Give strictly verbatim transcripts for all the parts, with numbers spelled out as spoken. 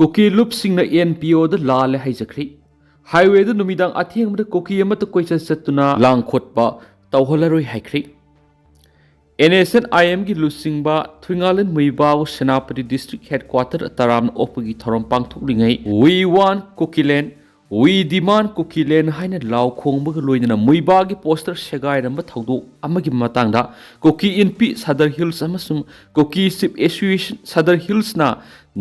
Kuki ꯂꯨꯞꯁꯤꯡꯅ and P ꯑꯣꯗ ꯂꯥꯜꯂꯦ ꯍꯥꯏꯖꯈ꯭ꯔꯤ꯫ ꯍꯥꯏꯋꯦꯗ ꯅꯨꯃꯤꯗꯥꯡ ꯑꯊꯦꯡꯕꯗ ꯀꯨꯀꯤ ꯑꯃꯠꯇ ꯀꯣꯏꯆꯠ ꯆꯠꯇꯨꯅ ꯂꯥꯡꯈꯣꯠꯄ ꯇꯧꯍꯜꯂꯔꯣꯏ ꯍꯥꯏꯈ꯭ꯔꯤ꯫ ꯑꯦꯟ ꯑꯦꯁ ꯑꯦꯟ ꯑꯥꯏ ꯑꯦꯝꯒꯤ ꯂꯨꯆꯤꯡꯕ ꯊꯨꯏꯉꯥꯂꯦꯟ ꯃꯨꯏꯕꯥꯕꯨ ꯁꯦꯅꯥꯄꯇꯤ ꯗꯤꯁꯇ꯭ꯔꯤꯛ ꯍꯦꯗꯀ꯭ꯋꯥꯇꯔ ꯇꯔꯥꯝꯅ ꯑꯣꯛꯄꯒꯤ ꯊꯧꯔꯝ ꯄꯥꯡꯊꯣꯛꯂꯤꯉꯩ "We want Kukiland, we demand Kukiland" ꯍꯥꯏꯅ ꯂꯥꯎ ꯈꯣꯡꯕꯒ ꯂꯣꯏꯅꯅ ꯃꯨꯏꯕꯥꯒꯤ ꯄꯣꯁꯇꯔ ꯁꯦꯒꯥꯏꯔꯝꯕ ꯊꯧꯗꯣꯛ ꯑꯃꯒꯤ ꯃꯇꯥꯡꯗ ꯀꯨꯀꯤ ꯏꯟꯄꯤ ꯁꯗꯔ ꯍꯤꯜꯁ ꯑꯃꯁꯨꯡ ꯀꯨꯀꯤ ꯆꯤꯐ ꯑꯦꯁꯣꯁꯤꯌꯦꯁꯟ ꯁꯗꯔ ꯍꯤꯜꯁꯅ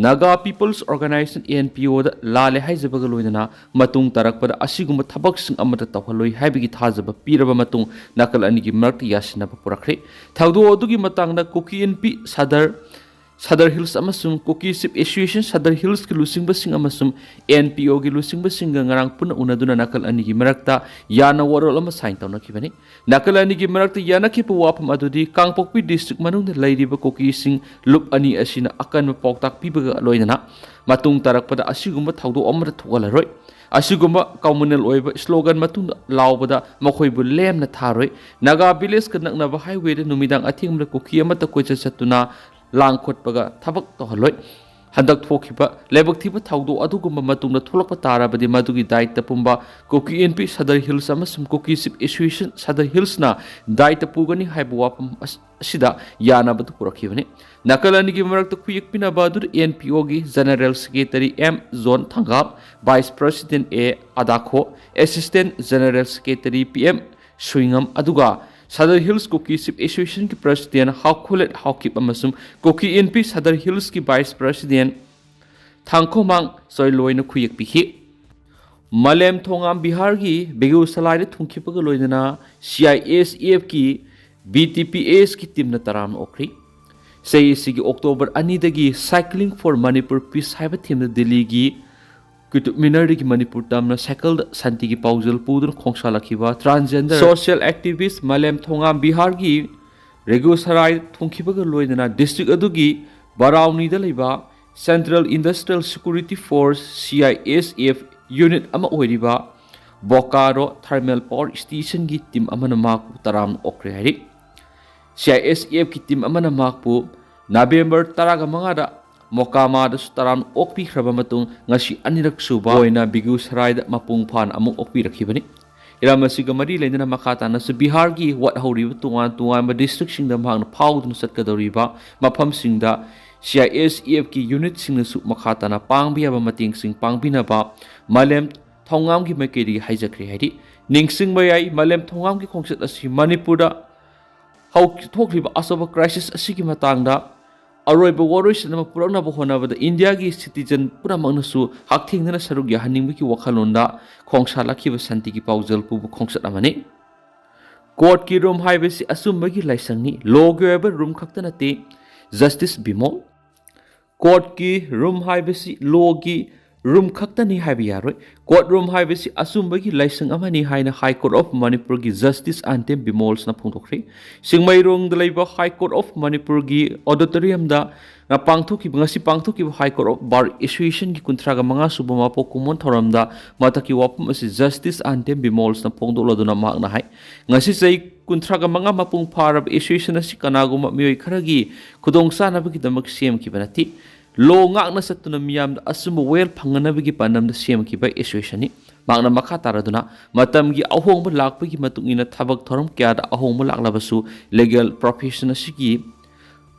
Naga peoples organization, N P ꯑꯣꯗ ꯂꯥꯜꯂꯦ ꯍꯥꯏꯖꯕꯒ ꯂꯣꯏꯅꯅ ꯃꯇꯨꯡ ꯇꯥꯔꯛꯄꯗ ꯑꯁꯤꯒꯨꯝꯕ ꯊꯕꯛꯁꯤꯡ ꯑꯃꯠꯇ ꯇꯧꯍꯜꯂꯣꯏ ꯍꯥꯏꯕꯒꯤ ꯊꯥꯖꯕ ꯄꯤꯔꯕ ꯃꯇꯨꯡ ꯅꯥꯀꯜ ꯑꯅꯤꯒꯤ ꯃꯔꯛꯇ ꯌꯥꯁꯤꯟꯅꯕ ꯄꯨꯔꯛꯈ꯭ꯔꯦ꯫ ꯊꯧꯗꯣꯛ ꯑꯗꯨꯒꯤ ꯃꯇꯥꯡꯗ ꯀꯨꯀꯤ ꯏꯟꯄꯤ ꯁꯗꯔ, ꯁꯗꯔ ꯍꯤꯜꯁ ꯑꯃꯁꯨꯡ ꯀꯨꯀꯤ ꯆꯤꯐ ꯑꯦꯁꯣꯁꯤꯌꯦꯁꯟ ꯁꯗꯔ ꯍꯤꯜꯁꯀꯤ ꯂꯨꯆꯤꯡꯕꯁꯤꯡ ꯑꯃꯁꯨꯡ ꯑꯦꯟ ꯄꯤ ꯑꯣꯒꯤ ꯂꯨꯆꯤꯡꯕꯁꯤꯡꯒ ꯉꯔꯥꯡ ꯄꯨꯟꯅ ꯎꯅꯗꯨꯅ ꯅꯥꯀꯜ ꯑꯅꯤꯒꯤ ꯃꯔꯛꯇ ꯌꯥꯅ ꯋꯥꯔꯣꯜ ꯑꯃ ꯁꯥꯏꯟ ꯇꯧꯅꯈꯤꯕꯅꯤ꯫ ꯅꯥꯀꯜ ꯑꯅꯤꯒꯤ ꯃꯔꯛꯇ ꯌꯥꯅꯈꯤꯕ ꯋꯥꯐꯝ ꯑꯗꯨꯗꯤ ꯀꯥꯡꯄꯣꯛꯄꯤ ꯗꯤꯁꯇ꯭ꯔꯤꯛ ꯃꯅꯨꯡꯗ ꯂꯩꯔꯤꯕ ꯀꯨꯀꯤꯁꯤꯡ ꯂꯨꯞ ꯑꯅꯤ ꯑꯁꯤꯅ ꯑꯀꯟꯕ ꯄꯥꯎꯇꯥꯛ ꯄꯤꯕꯒ ꯂꯣꯏꯅꯅ ꯃꯇꯨꯡ ꯇꯥꯔꯛꯄꯗ ꯑꯁꯤꯒꯨꯝꯕ ꯊꯧꯗꯣꯛ ꯑꯃꯠꯇ ꯊꯣꯛꯍꯜꯂꯔꯣꯏ꯫ ꯑꯁꯤꯒꯨꯝꯕ ꯀꯃꯨꯅꯦꯜ ꯑꯣꯏꯕ ꯁ꯭ꯂꯣꯒꯟ ꯃꯇꯨꯡꯗ ꯂꯥꯎꯕꯗ ꯃꯈꯣꯏꯕꯨ ꯂꯦꯝꯅ ꯊꯥꯔꯣꯏ꯫ ꯅꯥꯒꯥ ꯚꯤꯂꯦꯖꯀ ꯅꯛꯅꯕ ꯍꯥꯏꯋꯦꯗ ꯅꯨꯃꯤꯗꯥꯡ ꯑꯊꯦꯡꯕꯗ ꯀꯨꯀꯤ ꯑꯃꯠꯇ ꯀꯣꯏꯆꯠ ꯆꯠꯇꯨꯅ ꯂꯥꯡ ꯈꯣꯠꯄꯒ ꯊꯕꯛ ꯇꯧꯍꯜꯂꯣꯏ꯫ ꯍꯟꯗꯛ ꯊꯣꯛꯈꯤꯕ ꯂꯥꯏꯕꯛ ꯊꯤꯕ ꯊꯧꯗꯣꯛ ꯑꯗꯨꯒꯨꯝꯕ ꯃꯇꯨꯡꯗ ꯊꯣꯛꯂꯛꯄ ꯇꯥꯔꯕꯗꯤ ꯃꯗꯨꯒꯤ ꯗꯥꯏꯇ ꯄꯨꯝꯕ ꯀꯨꯀꯤ ꯏꯟꯄꯤ ꯁꯗꯔ ꯍꯤꯜꯁ ꯑꯃꯁꯨꯡ ꯀꯨꯀꯤ ꯆꯤꯐ ꯑꯦꯁꯣꯁꯤꯌꯦꯁꯟ ꯁꯗꯔ ꯍꯤꯜꯁꯅ ꯗꯥꯏꯇ ꯄꯨꯒꯅꯤ ꯍꯥꯏꯕ ꯋꯥꯐꯝ ꯑꯁ-, ꯑꯁꯤꯗ ꯌꯥꯅꯕꯗꯨ ꯄꯨꯔꯛꯈꯤꯕꯅꯤ꯫ ꯅꯥꯀꯜ ꯑꯅꯤꯒꯤ ꯃꯔꯛꯇ ꯈꯨꯌꯦꯛ ꯄꯤꯅꯕ ꯑꯗꯨꯗ ꯑꯦꯟ ꯄꯤ ꯑꯣꯒꯤ general secretary M John Thangam, vice president A Adakho, assistant general secretary P M Suingam, ꯑꯗꯨꯒ ꯁꯗꯔ ꯍꯤꯜꯁ ꯀꯨꯀꯤ ꯆꯤꯐ ꯑꯦꯁꯣꯁꯤꯌꯦꯁꯟꯒꯤ ꯄ꯭ꯔꯁꯤꯗꯦꯟ ꯍꯥꯎꯈꯣꯂꯦꯠ ꯍꯥꯎꯀꯤꯞ ꯑꯃꯁꯨꯡ ꯀꯨꯀꯤ ꯏꯟꯄꯤ ꯁꯗꯔ ꯍꯤꯜꯁꯀꯤ ꯚꯥꯏꯁ ꯄ꯭ꯔꯁꯤꯗꯦꯟ ꯊꯥꯡꯈꯣꯃꯥꯡ ꯆꯣꯏꯂꯣꯏꯅ ꯈꯨꯌꯦꯛ ꯄꯤꯈꯤ꯫ ꯃꯥꯂꯦꯝ ꯊꯣꯉꯥꯝ ꯕꯤꯍꯥꯔꯒꯤ ꯕꯦꯒꯨꯁꯔꯥꯏꯗ ꯊꯨꯡꯈꯤꯕꯒ ꯂꯣꯏꯅꯅ C I S ꯑꯦꯐꯀꯤ B T P ꯑꯦꯁꯀꯤ ꯇꯤꯝꯅ ꯇꯔꯥꯝꯅ ꯑꯣꯛꯈ꯭ꯔꯤ꯫ ꯆꯍꯤ ꯑꯁꯤꯒꯤ ꯑꯣꯛꯇꯣꯕꯔ ꯑꯅꯤꯗꯒꯤ Cycling for Manipur Peace ꯍꯥꯏꯕ ꯊꯤꯝꯗ ꯗꯤꯜꯂꯤꯒꯤ ꯀꯨꯇꯨꯕ ꯃꯤꯅꯔꯗꯒꯤ ꯃꯅꯤꯄꯨꯔ ꯇꯝꯅ ꯁꯥꯏꯀꯜꯗ ꯁꯥꯟꯇꯤꯒꯤ ꯄꯥꯎꯖꯦꯜ ꯄꯨꯗꯨꯅ ꯈꯣꯡꯁꯥꯜꯂꯛꯈꯤꯕ ꯇ꯭ꯔꯥꯟꯁꯖꯦꯟꯗꯔ ꯁꯣꯁꯤꯌꯦꯜ ꯑꯦꯛꯇꯤꯚꯤꯁ ꯃꯥꯂꯦꯝ ꯊꯣꯉꯥꯝ ꯕꯤꯍꯥꯔꯒꯤ ꯔꯦꯒꯨꯁꯔꯥꯏ ꯊꯨꯡꯈꯤꯕꯒ ꯂꯣꯏꯅꯅ ꯗꯤꯁꯇ꯭ꯔꯤꯛ ꯑꯗꯨꯒꯤ ꯕꯔꯥꯎꯅꯤꯗ ꯂꯩꯕ Central Industrial Security Force, C I S F, unit ꯑꯃ ꯑꯣꯏꯔꯤꯕ ꯕꯣꯀꯥꯔꯣ ꯊꯔꯃꯦꯜ ꯄꯥꯋꯔ ꯁ꯭ꯇꯦꯁꯟꯒꯤ ꯇꯤꯝ ꯑꯃꯅ ꯃꯍꯥꯛꯄꯨ ꯇꯔꯥꯝꯅ ꯑꯣꯛꯈ꯭ꯔꯦ ꯍꯥꯏꯔꯤ꯫ ꯁꯤ ꯑꯥꯏ ꯑꯦꯁ ꯑꯦꯐꯀꯤ ꯇꯤꯝ ꯑꯃꯅ ꯃꯍꯥꯛꯄꯨ ꯅꯕꯦꯝꯕꯔ ꯇꯔꯥꯃꯉꯥꯗ ꯃꯣꯀꯥꯃꯥꯗꯁꯨ ꯇꯔꯥꯝꯅ ꯑꯣꯛꯄꯤꯈ꯭ꯔꯕ ꯃꯇꯨꯡ, ꯉꯁꯤ ꯑꯅꯤꯔꯛ ꯁꯨꯕ ꯑꯣꯏꯅ ꯕꯤꯒꯨꯁꯔꯥꯏꯗ ꯃꯄꯨꯡ ꯐꯥꯅ ꯑꯃꯨꯛ ꯑꯣꯛꯄꯤꯔꯛꯈꯤꯕꯅꯤ꯫ ꯏꯔꯝ ꯑꯁꯤꯒ ꯃꯔꯤ ꯂꯩꯅꯅ ꯃꯈꯥ ꯇꯥꯅꯁꯨ ꯕꯤꯍꯥꯔꯒꯤ ꯋꯥꯠ ꯍꯧꯔꯤꯕ ꯇꯣꯉꯥꯟ ꯇꯣꯉꯥꯟꯕ ꯗꯤꯁꯇ꯭ꯔꯤꯛꯁꯤꯡꯗ ꯃꯍꯥꯛꯅ ꯐꯥꯎꯗꯨꯅ ꯆꯠꯀꯗꯧꯔꯤꯕ ꯃꯐꯝꯁꯤꯡꯗ ꯁꯤ ꯑꯥꯏ ꯑꯦꯁ ꯏ ꯑꯦꯐꯀꯤ ꯌꯨꯅꯤꯠꯁꯤꯡꯅꯁꯨ ꯃꯈꯥ ꯇꯥꯅ ꯄꯥꯡꯕ ꯌꯥꯕ ꯃꯇꯦꯡꯁꯤꯡ ꯄꯥꯡꯕꯤꯅꯕ ꯃꯥꯂꯦꯝ ꯊꯧꯉꯥꯝꯒꯤ ꯃꯥꯏꯀꯩꯗꯒꯤ ꯍꯥꯏꯖꯈ꯭ꯔꯦ ꯍꯥꯏꯗꯤ, ꯅꯤꯡꯁꯤꯡꯕ ꯌꯥꯏ, ꯃꯥꯂꯦꯝ ꯊꯧꯉꯥꯝꯒꯤ ꯈꯣꯡꯆꯠ ꯑꯁꯤ ꯃꯅꯤꯄꯨꯔꯗ ꯍꯧ-, ꯊꯣꯛꯂꯤꯕ ꯑꯆꯧꯕ ꯀ꯭ꯔꯥꯏꯁꯤꯁ ꯑꯁꯤꯒꯤ ꯃꯇꯥꯡꯗ ꯑꯔꯣꯏꯕ ꯋꯥꯔꯣꯏꯁꯤꯟ ꯑꯃ ꯄꯨꯔꯛꯅꯕ ꯍꯣꯠꯅꯕꯗ ꯏꯟꯗꯤꯌꯥꯒꯤ ꯁꯤꯇꯤꯖꯟ ꯄꯨꯝꯅꯃꯛꯅꯁꯨ ꯍꯛꯊꯦꯡꯅꯅ ꯁꯔꯨꯛ ꯌꯥꯍꯟꯅꯤꯡꯕꯒꯤ ꯋꯥꯈꯜꯂꯣꯟꯗ ꯈꯣꯡꯁꯥꯜꯂꯛꯈꯤꯕ ꯁꯥꯟꯇꯤꯒꯤ ꯄꯥꯎꯖꯦꯜ ꯄꯨꯕ ꯈꯣꯡꯆꯠ ꯑꯃꯅꯤ꯫ ꯀꯣꯔꯠꯀꯤ ꯔꯨꯝ ꯍꯥꯏꯕꯁꯤ ꯑꯆꯨꯝꯕꯒꯤ ꯂꯥꯏꯁꯪꯅꯤ, ꯂꯣꯒꯤ ꯑꯣꯏꯕ ꯔꯨꯝ ꯈꯛꯇ ꯅꯠꯇꯦ꯫ ꯖꯁꯇꯤꯁ ꯕꯤꯃꯣꯜ꯫ ꯀꯣꯔꯠꯀꯤ ꯔꯨꯝ ꯍꯥꯏꯕꯁꯤ ꯂꯣꯒꯤ ꯔꯨꯝ ꯈꯛꯇꯅꯤ ꯍꯥꯏꯕ ꯌꯥꯔꯣꯏ꯫ ꯀꯣꯔꯠ ꯔꯨꯝ ꯍꯥꯏꯕꯁꯤ ꯑꯆꯨꯝꯕꯒꯤ ꯂꯥꯏꯁꯪ ꯑꯃꯅꯤ ꯍꯥꯏꯅ ꯍꯥꯏ ꯀꯣꯔꯠ ꯑꯣꯐ ꯃꯅꯤꯄꯨꯔꯒꯤ ꯖꯁꯇꯤꯁ ꯑꯟꯇꯦꯝ ꯕꯤꯃꯣꯜꯁꯅ ꯐꯣꯡꯗꯣꯛꯈ꯭ꯔꯦ꯫ ꯆꯤꯡꯃꯩꯔꯣꯡꯗ ꯂꯩꯕ ꯍꯥꯏ ꯀꯣꯔꯠ ꯑꯣꯐ ꯃꯅꯤꯄꯨꯔꯒꯤ ꯑꯣꯗꯤꯇꯣꯔꯤꯌꯝꯗ ꯄꯥꯡꯊꯣꯛꯈꯤꯕ, ꯉꯁꯤ ꯄꯥꯡꯊꯣꯛꯈꯤꯕ ꯍꯥꯏ ꯀꯣꯔꯠ ꯑꯣꯐ ꯕꯥꯔ ꯑꯦꯁꯣꯁꯤꯌꯦꯁꯟꯒꯤ ꯀꯨꯟꯊ꯭ꯔꯥꯒ ꯃꯉꯥ ꯁꯨꯕ ꯃꯄꯣꯛ ꯀꯨꯝꯑꯣꯟ ꯊꯧꯔꯝꯗ ꯃꯊꯛꯀꯤ ꯋꯥꯐꯝ ꯑꯁꯤ ꯖꯁꯇꯤꯁ ꯑꯟꯇꯦꯝ ꯕꯤꯃꯣꯜꯁꯅ ꯐꯣꯡꯗꯣꯛꯂꯗꯨꯅ ꯃꯍꯥꯛꯅ ꯍꯥꯏ, ꯉꯁꯤ ꯆꯍꯤ ꯀꯨꯟꯊ꯭ꯔꯥꯒ ꯃꯉꯥ ꯃꯄꯨꯡ ꯐꯥꯔꯕ ꯑꯦꯁꯣꯁꯤꯌꯦꯁꯟ ꯑꯁꯤ ꯀꯅꯥꯒꯨꯝꯕ ꯃꯤꯑꯣꯏ ꯈꯔꯒꯤ ꯈꯨꯗꯣꯡꯆꯥꯅꯕꯒꯤꯗꯃꯛ ꯁꯦꯝꯈꯤꯕ ꯅꯠꯇꯦ꯫ ꯂꯣ ꯉꯥꯛꯅ ꯆꯠꯇꯨꯅ ꯃꯤꯌꯥꯝꯗ ꯑꯆꯨꯝꯕ ꯋꯥꯌꯦꯜ ꯐꯪꯅꯅꯕꯒꯤ ꯄꯥꯟꯗꯝꯗ ꯁꯦꯝꯈꯤꯕ ꯑꯦꯁꯣꯁꯤꯌꯦꯁꯟꯅꯤ꯫ ꯃꯍꯥꯛꯅ ꯃꯈꯥ ꯇꯥꯔꯗꯨꯅ, ꯃꯇꯝꯒꯤ ꯑꯍꯣꯡꯕ ꯂꯥꯛꯄꯒꯤ ꯃꯇꯨꯡ ꯏꯟꯅ ꯊꯕꯛ ꯊꯧꯔꯝ ꯀꯌꯥꯗ ꯑꯍꯣꯡꯕ ꯂꯥꯛꯂꯕꯁꯨ ꯂꯤꯒꯦꯜ ꯄ꯭ꯔꯣꯐꯦꯁꯟ ꯑꯁꯤꯒꯤ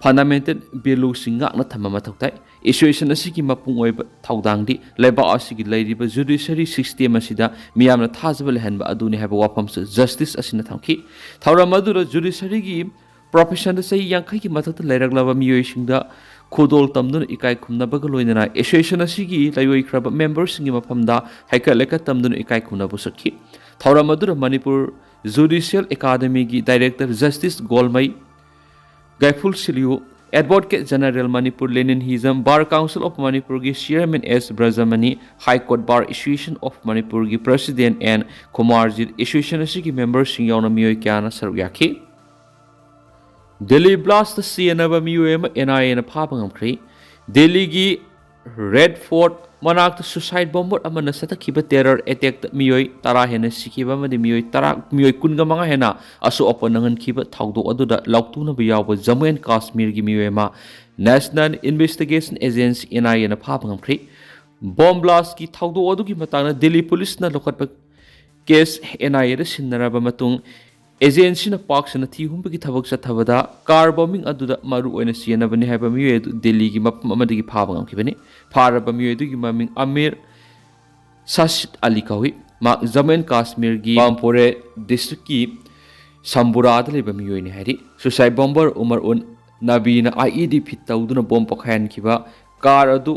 ꯐꯟꯗꯥꯃꯦꯟꯇꯦꯜ ꯚꯦꯂꯨꯁꯤꯡ ꯉꯥꯛꯅ ꯊꯝꯕ ꯃꯊꯧ ꯇꯥꯏ꯫ ꯑꯦꯁꯣꯁꯤꯌꯦꯁꯟ ꯑꯁꯤꯒꯤ ꯃꯄꯨꯡ ꯑꯣꯏꯕ ꯊꯧꯗꯥꯡꯗꯤ ꯂꯩꯕꯥꯛ ꯑꯁꯤꯒꯤ ꯂꯩꯔꯤꯕ ꯖꯨꯗꯤꯁꯔꯤ ꯁꯤꯁꯇꯦꯝ ꯑꯁꯤꯗ ꯃꯤꯌꯥꯝꯅ ꯊꯥꯖꯕ ꯂꯩꯍꯟꯕ ꯑꯗꯨꯅꯤ ꯍꯥꯏꯕ ꯋꯥꯐꯝꯁꯨ ꯖꯁꯇꯤꯁ ꯑꯁꯤꯅ ꯊꯝꯈꯤ꯫ ꯊꯧꯔꯝ ꯑꯗꯨꯗ ꯖꯨꯗꯤꯁꯔꯤꯒꯤ ꯄ꯭ꯔꯣꯐꯦꯁꯟꯗ ꯆꯍꯤ ꯌꯥꯡꯈꯩꯒꯤ ꯃꯊꯛꯇ ꯂꯩꯔꯛꯂꯕ ꯃꯤꯑꯣꯏꯁꯤꯡꯗ ꯈꯨꯗꯣꯜ ꯇꯝꯗꯨꯅ ꯏꯀꯥꯏ ꯈꯨꯝꯅꯕꯒ ꯂꯣꯏꯅꯅ ꯑꯦꯁꯣꯁꯤꯌꯦꯁꯟ ꯑꯁꯤꯒꯤ ꯂꯩꯑꯣꯏꯈ꯭ꯔꯕ ꯃꯦꯝꯕꯔꯁꯤꯡꯒꯤ ꯃꯐꯝꯗ ꯍꯩꯀꯠ ꯂꯩꯀꯠ ꯇꯝꯗꯨꯅ ꯏꯀꯥꯏ ꯈꯨꯝꯅꯕ ꯎꯠꯈꯤ꯫ ꯊꯧꯔꯝ ꯑꯗꯨꯗ ꯃꯅꯤꯄꯨꯔ ꯖꯨꯗꯤꯁꯤꯌꯦꯜ ꯑꯦꯀꯥꯗꯃꯤꯒꯤ director justice Golmei Gaiphul Shillu, advocate general Manipur Lenin Hijam, bar council of ꯃꯅꯤꯄꯨꯔꯒꯤ chairman S Brajamani, high court bar association of ꯃꯅꯤꯄꯨꯔꯒꯤ ꯄ꯭ꯔꯁꯤꯗꯦꯟꯠ ꯑꯦꯟ ꯀꯨꯃꯥꯔꯖꯤꯠ, ꯑꯦꯁꯣꯁꯤꯌꯦꯁꯟ ꯑꯁꯤꯒꯤ ꯃꯦꯝꯕꯔꯁꯤꯡ ꯌꯥꯎꯅ ꯃꯤꯑꯣꯏ ꯀꯌꯥꯅ ꯁꯔꯨꯛ ꯌꯥꯈꯤ꯫ ꯗꯦꯜꯂꯤ ꯕ꯭ꯂꯥꯁꯇ ꯆꯦꯟꯅꯕ ꯃꯤꯑꯣꯏ ꯑꯃ ꯑꯦꯟ ꯑꯥꯏ ꯑꯦꯅ ꯐꯥꯕ ꯉꯝꯈ꯭ꯔꯦ꯫ ꯗꯦꯜꯂꯤꯒꯤ ꯔꯦꯗ ꯐꯣꯔꯠ ꯃꯅꯥꯛꯇ ꯁꯨꯁꯥꯏꯠ ꯕꯣꯝꯕꯔ ꯑꯃꯅ ꯆꯠꯊꯈꯤꯕ ꯇꯦꯔꯔ ꯑꯦꯇꯦꯛꯇ ꯃꯤꯑꯣꯏ ꯇꯔꯥ ꯍꯦꯟꯅ ꯁꯤꯈꯤꯕ ꯑꯃꯗꯤ ꯃꯤꯑꯣꯏ ꯇꯔꯥ, ꯃꯤꯑꯣꯏ ꯀꯨꯟꯒ ꯃꯉꯥ ꯍꯦꯟꯅ ꯑꯁꯣꯛ ꯑꯄꯟ ꯅꯪꯍꯟꯈꯤꯕ ꯊꯧꯗꯣꯛ ꯑꯗꯨꯗ ꯂꯥꯎꯇꯨꯅꯕ ꯌꯥꯎꯕ ꯖꯝꯃꯨ ꯑꯦꯟ ꯀꯥꯁꯃꯤꯔꯒꯤ ꯃꯤꯑꯣꯏ ꯑꯃ National Investigation Agency, NIA ꯅ ꯐꯥꯕ ꯉꯝꯈ꯭ꯔꯦ꯫ ꯕꯣꯝ ꯕ꯭ꯂꯥꯁꯀꯤ ꯊꯧꯗꯣꯛ ꯑꯗꯨꯒꯤ ꯃꯇꯥꯡꯗ ꯗꯤꯜꯂꯤ ꯄꯨꯂꯤꯁꯅ ꯂꯧꯈꯠꯄ ꯀꯦꯁ NIA ꯗ ꯁꯤꯟꯅꯔꯕ ꯃꯇꯨꯡ, ꯑꯦꯖꯦꯟꯁꯤꯅ ꯄꯥꯛ ꯁꯟꯅ ꯊꯤ ꯍꯨꯝꯕꯒꯤ ꯊꯕꯛ ꯆꯠꯊꯕꯗ ꯀꯥꯔ ꯕꯣꯝꯕꯤꯡ ꯑꯗꯨꯗ ꯃꯔꯨ ꯑꯣꯏꯅ ꯆꯦꯟꯅꯕꯅꯤ ꯍꯥꯏꯕ ꯃꯤꯑꯣꯏ ꯑꯗꯨ ꯗꯤꯜꯂꯤꯒꯤ ꯃꯐꯝ ꯑꯃꯗꯒꯤ ꯐꯥꯕ ꯉꯝꯈꯤꯕꯅꯤ꯫ ꯐꯥꯔꯕ ꯃꯤꯑꯣꯏ ꯑꯗꯨꯒꯤ ꯃꯃꯤꯡ ꯑꯃꯤꯔ ꯁꯥꯁꯤꯠ ꯑꯂꯤ ꯀꯧꯏ꯫ ꯃꯍꯥꯛ ꯖꯝꯃꯨ ꯑꯦꯟ ꯀꯥꯁꯃꯤꯔꯒꯤ ꯄꯥꯝꯄꯣꯔꯦ ꯗꯤꯁꯇ꯭ꯔꯤꯛꯀꯤ ꯁꯝꯕꯨꯔꯥꯗ ꯂꯩꯕ ꯃꯤꯑꯣꯏꯅꯤ ꯍꯥꯏꯔꯤ꯫ ꯁꯨꯁꯥꯏꯠ ꯕꯣꯝꯕꯔ ꯎꯃꯔ ꯎꯟ ꯅꯕꯤꯅ IED ꯐꯤꯠ ꯇꯧꯗꯨꯅ ꯕꯣꯝ ꯄꯣꯈꯥꯏꯍꯟꯈꯤꯕ ꯀꯥꯔ ꯑꯗꯨ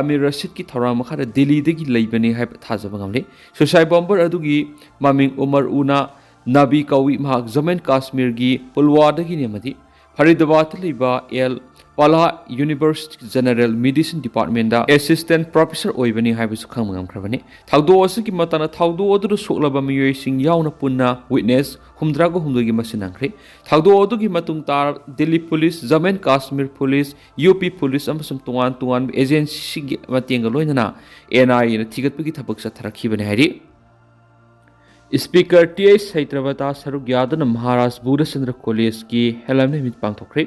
ꯑꯃꯤꯔ ꯔꯁꯤꯗꯀꯤ ꯊꯧꯔꯥꯡ ꯃꯈꯥꯗ ꯗꯤꯜꯂꯤꯗꯒꯤ ꯂꯩꯕꯅꯤ ꯍꯥꯏꯕ ꯊꯥꯖꯕ ꯉꯝꯂꯤ꯫ ꯁꯨꯁꯥꯏꯠ ꯕꯣꯝꯕꯔ ꯑꯗꯨꯒꯤ ꯃꯃꯤꯡ ꯎꯃꯔ ꯎꯅ ꯅꯕꯤ ꯀꯧꯏ꯫ ꯃꯍꯥꯛ ꯖꯝꯃꯨ ꯑꯦꯟ ꯀꯥꯁꯃꯤꯔꯒꯤ ꯄꯨꯜꯋꯥꯗꯒꯤꯅꯤ ꯑꯃꯗꯤ ꯐꯔꯤꯗꯥꯕꯥꯗꯇ ꯂꯩꯕ Al Falah university general medicine ꯗꯤꯄꯥꯔꯠꯃꯦꯟꯗ ꯑꯦꯁꯤꯁꯇꯦꯟꯠ ꯄ꯭ꯔꯣꯐꯦꯁꯔ ꯑꯣꯏꯕꯅꯤ ꯍꯥꯏꯕꯁꯨ ꯈꯪꯕ ꯉꯝꯈ꯭ꯔꯕꯅꯤ꯫ ꯊꯧꯗꯣꯛ ꯑꯁꯤꯒꯤ ꯃꯇꯥꯡꯗ ꯊꯧꯗꯣꯛ ꯑꯗꯨꯗ ꯁꯣꯛꯂꯕ ꯃꯤꯑꯣꯏꯁꯤꯡ ꯌꯥꯎꯅ ꯄꯨꯟꯅ ꯋꯤꯠꯅꯦꯁ ꯍꯨꯝꯗ꯭ꯔꯥꯒ ꯍꯨꯝꯗꯣꯏꯒꯤ ꯃꯁꯤꯡ ꯅꯪꯈ꯭ꯔꯦ꯫ ꯊꯧꯗꯣꯛ ꯑꯗꯨꯒꯤ ꯃꯇꯨꯡ ꯇꯥꯔ Delhi police, Jammu and Kashmir police, UP police ꯑꯃꯁꯨꯡ ꯇꯣꯉꯥꯟ ꯇꯣꯉꯥꯟꯕ ꯑꯦꯖꯦꯟꯁꯤꯁꯤꯡꯒꯤ ꯃꯇꯦꯡꯒ ꯂꯣꯏꯅꯅ NIA ꯅ ꯊꯤꯒꯠꯄꯒꯤ ꯊꯕꯛ ꯆꯠꯊꯔꯛꯈꯤꯕꯅꯤ ꯍꯥꯏꯔꯤ꯫ ꯁ꯭ꯄꯤꯀꯔ ꯇꯤ ꯑꯩꯆ ꯁꯩꯇ꯭ꯔꯕꯇꯥ ꯁꯔꯨꯛ ꯌꯥꯗꯨꯅ ꯃꯍꯥꯔꯥꯖ ꯕꯨꯙꯆꯟꯗ꯭ꯔ ꯀꯣꯂꯦꯖꯀꯤ ꯑꯦꯂꯝꯅꯥꯏ ꯃꯤꯠ ꯄꯥꯡꯊꯣꯛꯈ꯭ꯔꯦ꯫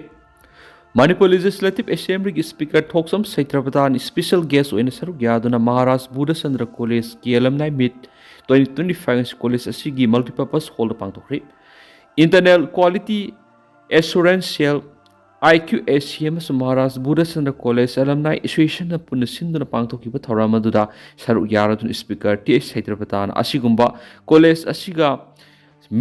ꯃꯅꯤꯄꯨꯔ ꯂꯦꯖꯤꯁꯂꯦꯇꯤꯚ ꯑꯦꯁꯦꯝꯕ꯭ꯂꯤꯒꯤ ꯁ꯭ꯄꯤꯀꯔ ꯊꯣꯛꯆꯝ ꯁꯩꯇ꯭ꯔꯕꯇꯥꯅ ꯁ꯭ꯄꯤꯁꯦꯜ ꯒꯦꯁ ꯑꯣꯏꯅ ꯁꯔꯨꯛ ꯌꯥꯗꯨꯅ ꯃꯍꯥꯔꯥꯖ ꯕꯨꯙꯆꯟꯗ꯭ꯔ ꯀꯣꯂꯦꯖꯀꯤ alumni meet twenty twenty five college ꯑꯁꯤꯒꯤ ꯃꯜꯇꯤꯄꯔꯄꯁ ꯍꯣꯜꯗ ꯄꯥꯡꯊꯣꯛꯈ꯭ꯔꯦ꯫ Internal quality assurance cell, IQAC ꯑꯃꯁꯨꯡ ꯃꯍꯥꯔꯥꯖ ꯕꯨꯙꯆꯟꯗ꯭ꯔ ꯀꯣꯂꯦꯖ ꯑꯦꯂꯝꯅꯥꯏ ꯑꯦꯁꯣꯁꯤꯌꯦꯁꯟꯅ ꯄꯨꯟꯅ ꯁꯤꯟꯗꯨꯅ ꯄꯥꯡꯊꯣꯛꯈꯤꯕ ꯊꯧꯔꯝ ꯑꯗꯨꯗ ꯁꯔꯨꯛ ꯌꯥꯔꯗꯨꯅ ꯁ꯭ꯄꯤꯀꯔ ꯇꯤ ꯑꯩꯆ ꯁꯩꯇ꯭ꯔꯕꯇꯥꯅ ꯑꯁꯤꯒꯨꯝꯕ ꯀꯣꯂꯦꯖ ꯑꯁꯤꯒ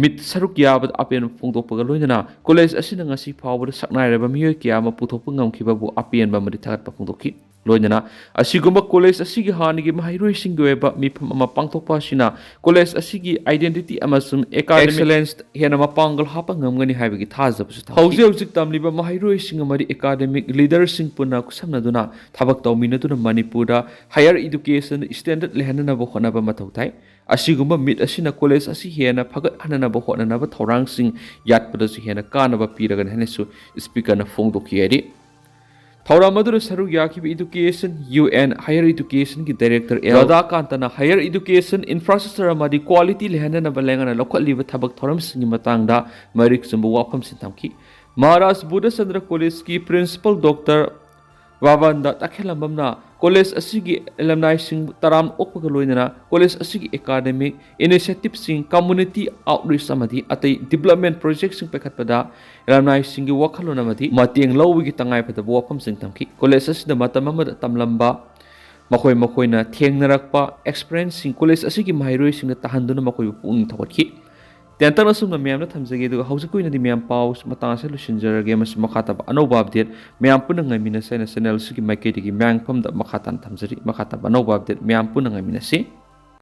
ꯃꯤꯠ ꯁꯔꯨꯛ ꯌꯥꯕꯗ ꯑꯄꯦꯟꯕ ꯐꯣꯡꯗꯣꯛꯄꯒ ꯂꯣꯏꯅꯅ ꯀꯣꯂꯦꯖ ꯑꯁꯤꯅ ꯉꯁꯤ ꯐꯥꯎꯕꯗ ꯁꯛꯅꯥꯏꯔꯕ ꯃꯤꯑꯣꯏ ꯀꯌꯥ ꯑꯃ ꯄꯨꯊꯣꯛꯄ ꯉꯝꯈꯤꯕꯕꯨ ꯑꯄꯦꯟꯕ ꯑꯃꯗꯤ ꯊꯥꯒꯠꯄ ꯐꯣꯡꯗꯣꯛꯈꯤ꯫ ꯂꯣꯏꯅꯅ ꯑꯁꯤꯒꯨꯝꯕ ꯀꯣꯂꯦꯖ ꯑꯁꯤꯒꯤ ꯍꯥꯟꯅꯒꯤ ꯃꯍꯩꯔꯣꯏꯁꯤꯡꯒꯤ ꯑꯣꯏꯕ ꯃꯤꯐꯝ ꯑꯃ ꯄꯥꯡꯊꯣꯛꯄ ꯑꯁꯤꯅ ꯀꯣꯂꯦꯖ ꯑꯁꯤꯒꯤ identity ꯑꯃꯁꯨꯡ academic excellence ꯍꯦꯟꯅ ꯃꯄꯥꯡꯒꯜ ꯍꯥꯞꯄ ꯉꯝꯒꯅꯤ ꯍꯥꯏꯕꯒꯤ ꯊꯥꯖꯕꯁꯨ ꯊꯝꯈꯤ꯫ ꯍꯧꯖꯤꯛ ꯍꯧꯖꯤꯛ ꯇꯝꯂꯤꯕ ꯃꯍꯩꯔꯣꯏꯁꯤꯡ ꯑꯃꯗꯤ academic leaderꯁꯤꯡ ꯄꯨꯟꯅ ꯈꯨꯠꯁꯝꯅꯗꯨꯅ ꯊꯕꯛ ꯇꯧꯃꯤꯟꯅꯗꯨꯅ ꯃꯅꯤꯄꯨꯔꯗ higher education standard ꯂꯩꯍꯟꯅꯅꯕ ꯍꯣꯠꯅꯕ ꯃꯊꯧ ꯇꯥꯏ꯫ ꯑꯁꯤꯒꯨꯝꯕ ꯃꯤꯠ ꯑꯁꯤꯅ ꯀꯣꯂꯦꯖ ꯑꯁꯤ ꯍꯦꯟꯅ ꯐꯒꯠꯍꯟꯅꯅꯕ ꯍꯣꯠꯅꯅꯕ ꯊꯧꯔꯥꯡꯁꯤꯡ ꯌꯥꯠꯄꯗꯁꯨ ꯍꯦꯟꯅ ꯀꯥꯟꯅꯕ ꯄꯤꯔꯒꯅꯤ ꯍꯥꯏꯅꯁꯨ ꯁ꯭ꯄꯤꯀꯔꯅ ꯐꯣꯡꯗꯣꯛꯈꯤ ꯍꯥꯏꯔꯤ꯫ ꯊꯧꯔꯝ ꯑꯗꯨꯗ ꯁꯔꯨꯛ ꯌꯥꯈꯤꯕ Education, UN Higher Educationꯒꯤ Director ꯑꯦꯜ ꯔꯥꯙꯥꯀꯥꯟꯇꯅ higher education infrastructure ꯑꯃꯗꯤ quality ꯂꯩꯍꯟꯅꯅꯕ ꯂꯩꯉꯥꯛꯅ ꯂꯧꯈꯠꯂꯤꯕ ꯊꯕꯛ ꯊꯧꯔꯝꯁꯤꯡꯒꯤ ꯃꯇꯥꯡꯗ ꯃꯔꯤꯛ ꯆꯨꯝꯕ ꯋꯥꯐꯝꯁꯤꯡ ꯊꯝꯈꯤ꯫ ꯃꯍꯥꯔꯥꯖ ꯕꯨꯙꯆꯟꯗ꯭ꯔ ꯀꯣꯂꯦꯖꯀꯤ ꯄ꯭ꯔꯤꯟꯁꯤꯄꯜ ꯗꯣꯛꯇꯔ ꯔꯥꯕꯟꯗ ꯇꯈꯦꯂꯝꯕꯝꯅ ꯀꯣꯂꯦꯖ ꯑꯁꯤꯒꯤ ꯑꯦꯂꯝꯅꯥꯏꯁꯤꯡ ꯇꯔꯥꯝꯅ ꯑꯣꯛꯄꯒ ꯂꯣꯏꯅꯅ ꯀꯣꯂꯦꯖ ꯑꯁꯤꯒꯤ ꯑꯦꯀꯥꯗꯃꯤꯛ ꯏꯅꯤꯁꯤꯌꯦꯇꯤꯚꯁꯤꯡ, ꯀꯝꯃ꯭ꯌꯨꯅꯤꯇꯤ ꯑꯥꯎꯠꯔꯤꯆ ꯑꯃꯗꯤ ꯑꯇꯩ ꯗꯤꯕ꯭ꯂꯞꯃꯦꯟ ꯄ꯭ꯔꯣꯖꯦꯛꯁꯤꯡ ꯄꯥꯏꯈꯠꯄꯗ ꯑꯦꯂꯝꯅꯥꯏꯁꯤꯡꯒꯤ ꯋꯥꯈꯜꯂꯣꯟ ꯑꯃꯗꯤ ꯃꯇꯦꯡ ꯂꯧꯕꯒꯤ ꯇꯉꯥꯏꯐꯗꯕ ꯋꯥꯐꯝꯁꯤꯡ ꯊꯝꯈꯤ꯫ ꯀꯣꯂꯦꯖ ꯑꯁꯤꯗ ꯃꯇꯝ ꯑꯃꯗ ꯇꯝꯂꯝꯕ ꯃꯈꯣꯏ ꯃꯈꯣꯏꯅ ꯊꯦꯡꯅꯔꯛꯄ ꯑꯦꯛꯁꯄꯤꯔꯤꯌꯦꯟꯁꯁꯤꯡ ꯀꯣꯂꯦꯖ ꯑꯁꯤꯒꯤ ꯃꯍꯩꯔꯣꯏꯁꯤꯡꯗ ꯇꯥꯍꯟꯗꯨꯅ ꯃꯈꯣꯏꯕꯨ ꯄꯨꯛꯅꯤꯡ ꯊꯧꯒꯠꯈꯤ꯫ ꯇꯦꯟꯇꯛꯅ ꯑꯁꯨꯝꯅ ꯃꯌꯥꯝꯗ ꯊꯝꯖꯒꯦ, ꯑꯗꯨꯒ ꯍꯧꯖꯤꯛꯀꯤ ꯑꯣꯏꯅꯗꯤ ꯃꯌꯥꯝ ꯄꯥꯎ ꯃꯇꯥꯡ ꯑꯁꯤꯗ ꯂꯣꯏꯁꯤꯟꯖꯔꯒꯦ꯫ ꯃꯁꯤ ꯃꯈꯥ ꯇꯥꯕ ꯑꯅꯧꯕ ꯑꯞꯗꯦꯠ ꯃꯌꯥꯝ ꯄꯨꯟꯅ ꯉꯥꯏꯃꯤꯟꯅꯁꯦ ꯍꯥꯏꯅ ꯆꯦꯅꯦꯜ ꯑꯁꯤꯒꯤ ꯃꯥꯏꯀꯩꯗꯒꯤ ꯃꯌꯥꯝꯐꯝꯗ ꯃꯈꯥ ꯇꯥꯅ ꯊꯝꯖꯔꯤ꯫ ꯃꯈꯥ ꯇꯥꯕ ꯑꯅꯧꯕ ꯑꯞꯗꯦꯠ ꯃꯌꯥꯝ ꯄꯨꯟꯅ ꯉꯥꯏꯃꯤꯟꯅꯁꯤ꯫